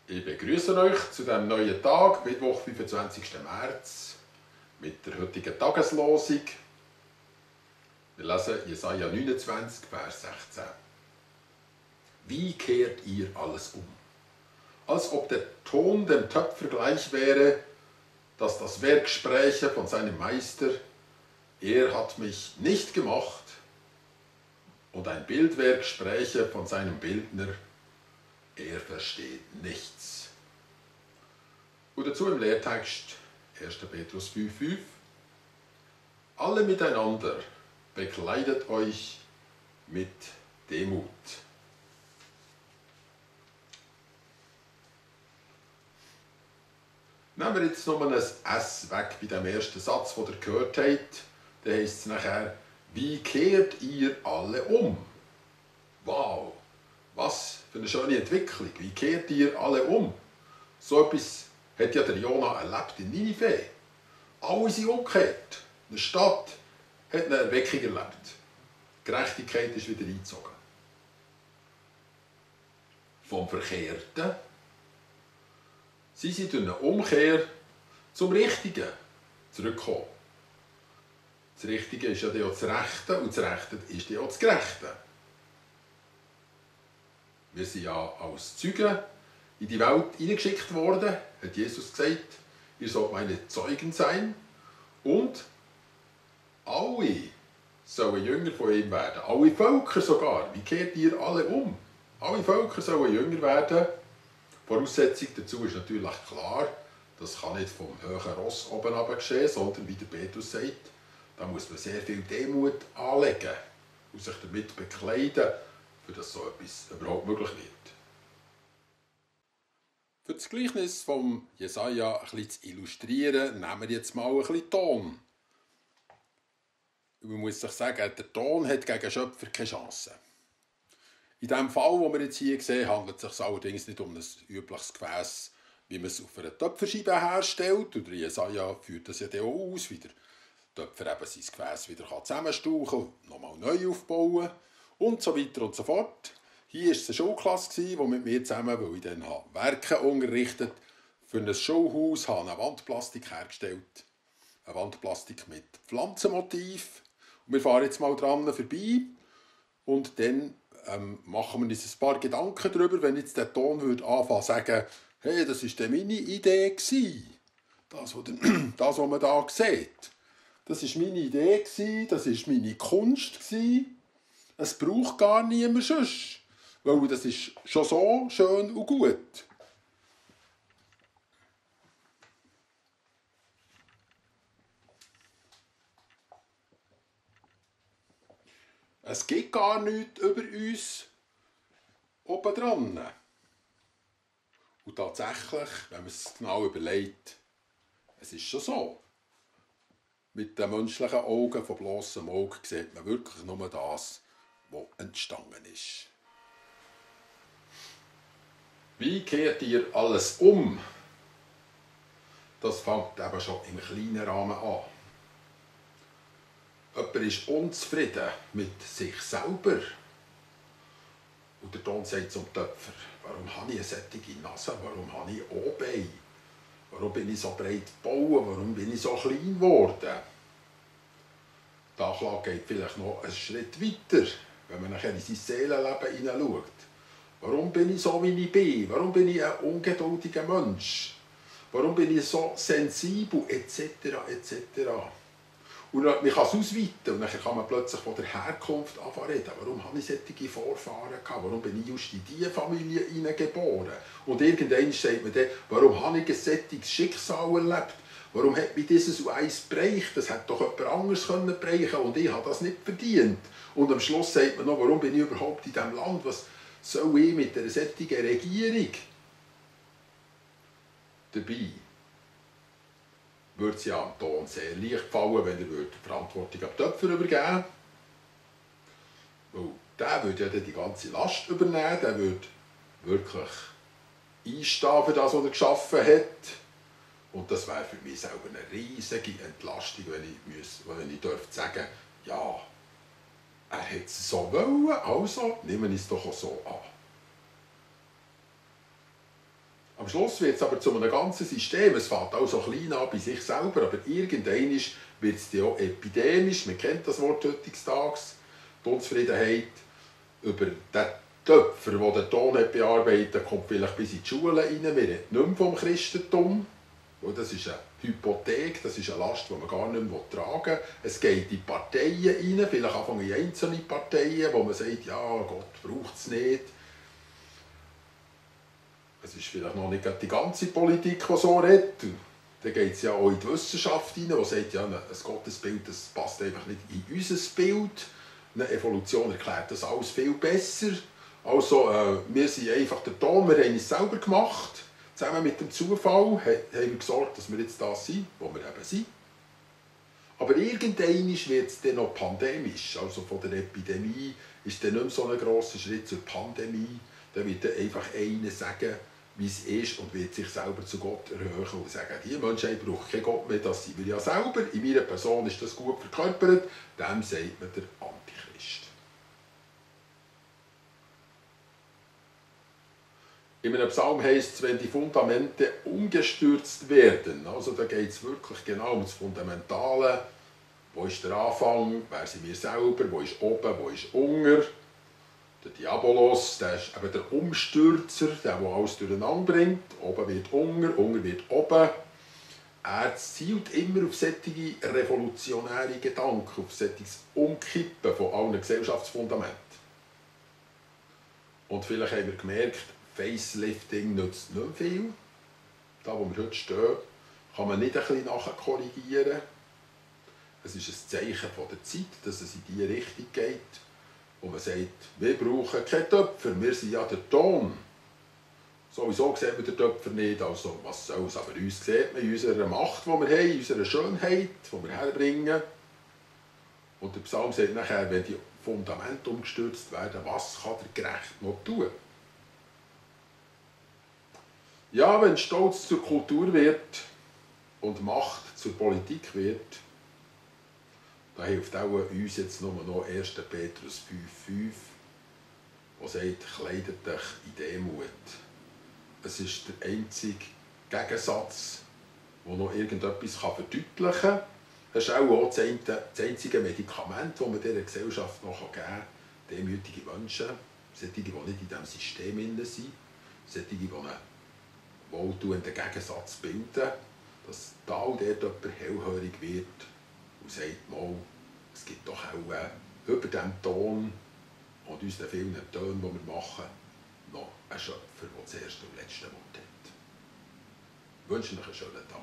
Ich begrüße euch zu diesem neuen Tag, Mittwoch, 25. März, mit der heutigen Tageslosung. Wir lesen Jesaja 29, Vers 16. Wie kehrt ihr alles um? Als ob der Ton dem Töpfer gleich wäre, dass das Werk spräche von seinem Meister, er hat mich nicht gemacht, und ein Bildwerk spräche von seinem Bildner, er versteht nichts. Und dazu im Lehrtext 1. Petrus 5,5. Alle miteinander bekleidet euch mit Demut. Nehmen wir jetzt nur ein S weg bei dem ersten Satz, den ihr gehört habt, dann heisst es nachher, wie kehrt ihr alle um? Wow, was für eine schöne Entwicklung. Wie kehrt ihr alle um? So etwas hat ja der Jona erlebt in Ninive. Alle sind umgekehrt. Eine Stadt hat eine Erweckung erlebt. Die Gerechtigkeit ist wieder eingezogen. Vom Verkehrten sie sind durch eine Umkehr zum Richtigen zurückgekommen. Das Richtige ist ja auch das Rechte und das Rechte ist ja auch das Gerechte. Wir sind ja als Zeugen in die Welt hineingeschickt worden, hat Jesus gesagt, ihr sollt meine Zeugen sein und alle sollen Jünger von ihm werden. Alle Völker sogar. Wie kehrt ihr alle um? Alle Völker sollen Jünger werden. Voraussetzung dazu ist natürlich klar, das kann nicht vom höheren Ross oben runter geschehen, sondern wie der Petrus sagt, da muss man sehr viel Demut anlegen und sich damit bekleiden, für dass so etwas überhaupt möglich wird. Für das Gleichnis von Jesaja ein bisschen zu illustrieren, nehmen wir jetzt mal ein bisschen Ton. Man muss sich sagen, der Ton hat gegen Schöpfer keine Chance. In dem Fall, den wir jetzt hier sehen, handelt es sich allerdings nicht um ein übliches Gefäß, wie man es auf einer Töpferscheibe herstellt. Und Jesaja führt das ja auch aus, wie der Töpfer eben sein Gefäß wieder zusammenstauchen und nochmal neu aufbauen und so weiter und so fort. Hier war es eine Schulklasse, die mit mir zusammen, weil ich dann Werke unterrichtet habe, für ein Schulhaus eine Wandplastik hergestellt. Eine Wandplastik mit Pflanzenmotiv. Und wir fahren jetzt mal dran vorbei und dann machen wir uns ein paar Gedanken darüber, wenn jetzt der Ton anfangen zu sagen, hey, das war meine Idee gewesen. Das, was man da sieht. Das war meine Idee gewesen, das war meine Kunst gewesen. Es braucht gar niemand sonst, weil das ist schon so schön und gut. Es gibt gar nichts über uns obendran. Und tatsächlich, wenn man es genau überlegt, es ist schon so. Mit den menschlichen Augen, von blossem Auge, sieht man wirklich nur das, was entstanden ist. Wie kehrt ihr alles um? Das fängt eben schon im kleinen Rahmen an. Jemand ist unzufrieden mit sich selber. Und der Ton sagt zum Töpfer, warum habe ich eine solche Nase, warum habe ich O-Bein, warum bin ich so breit gebaut, warum bin ich so klein geworden? Die Anklage geht vielleicht noch einen Schritt weiter, wenn man nachher in sein Seelenleben hineinschaut. Warum bin ich so, wie ich bin? Warum bin ich ein ungeduldiger Mensch? Warum bin ich so sensibel, etc., etc.? Und man kann es ausweiten und dann kann man plötzlich von der Herkunft reden. Warum habe ich solche Vorfahren gehabt? Warum bin ich just in diese Familie hineingeboren? Und irgendwann sagt man dann, warum habe ich ein solches Schicksal erlebt? Warum hat mich dieses und eins bereicht? Das hätte doch jemand anderes bereichen können und ich habe das nicht verdient. Und am Schluss sagt man noch, warum bin ich überhaupt in diesem Land? Was soll ich mit einer solchen Regierung? Dabei würde es ja am Ton sehr leicht fallen, wenn er die Verantwortung an die Töpfer übergeben würde. Der würde ja dann die ganze Last übernehmen, der würde wirklich einstehen für das, was er geschaffen hat. Und das wäre für mich selber eine riesige Entlastung, wenn ich sagen ja, er hat es so wollen, also nehmen wir es doch auch so an. Am Schluss wird es aber zu einem ganzen System. Es fängt auch so klein an bei sich selber, aber irgendwann wird es auch epidemisch. Man kennt das Wort heutzutage. Die Unzufriedenheit über den Töpfer, der den Ton bearbeitet hat, kommt vielleicht bis in die Schule rein. Wir reden nicht mehr vom Christentum. Das ist eine Hypothek, das ist eine Last, die man gar nicht mehr tragen will. Es geht in die Parteien rein, vielleicht anfangen in einzelne Parteien, wo man sagt, ja, Gott braucht es nicht. Es ist vielleicht noch nicht die ganze Politik, die so redet. Dann geht es ja auch in die Wissenschaft rein, die sagt, ja, ein Gottesbild das passt einfach nicht in unser Bild. Eine Evolution erklärt das alles viel besser. Also, wir sind einfach der Ton, wir haben es selber gemacht. Zusammen mit dem Zufall haben wir gesorgt, dass wir jetzt das sind, wo wir eben sind. Aber irgendwann wird es dann noch pandemisch. Also von der Epidemie ist dann nicht mehr so ein grosser Schritt zur Pandemie. Da wird dann einfach einer sagen, wie es ist und wird sich selber zu Gott erhöhen und sagen, die Menschheit braucht keinen Gott mehr, das sind wir ja selber. In meiner Person ist das gut verkörpert. Dem sagt man der Antichrist. In einem Psalm heisst es, wenn die Fundamente umgestürzt werden. Also da geht es wirklich genau um das Fundamentale. Wo ist der Anfang? Wer sind wir selber? Wo ist oben? Wo ist unten? Der Diabolos, der ist eben der Umstürzer, der alles durcheinander bringt. Oben wird unten wird oben. Er zielt immer auf solche revolutionäre Gedanken, auf solches Umkippen von allen Gesellschaftsfundamenten. Und vielleicht haben wir gemerkt, Facelifting nützt nicht viel. Da, wo wir heute stehen, kann man nicht ein bisschen nachkorrigieren. Es ist ein Zeichen von der Zeit, dass es in diese Richtung geht. Und man sagt, wir brauchen keinen Töpfer, wir sind ja der Ton. Sowieso sieht man den Töpfer nicht, also was soll's. Aber uns sieht man in unserer Macht, die wir haben, in unserer Schönheit, die wir herbringen. Und der Psalm sagt nachher, wenn die Fundamente umgestürzt werden, was kann der Gerecht noch tun? Ja, wenn Stolz zur Kultur wird und Macht zur Politik wird, da hilft auch uns jetzt nur noch 1. Petrus 5,5, der sagt, kleidet euch in Demut. Es ist der einzige Gegensatz, der noch irgendetwas verdeutlichen kann. Das ist auch das einzige Medikament, das man dieser Gesellschaft noch geben kann. Demütige Menschen, solche, die nicht in diesem System sind, solche, die einen wohltuenden Gegensatz bilden, dass da und dort jemand hellhörig wird und sagt, mal, es gibt doch auch über diesem Ton und unseren vielen Tönen, die wir machen, noch einen Schöpfer, der das erste und letzte Wort hat. Ich wünsche euch einen schönen Tag.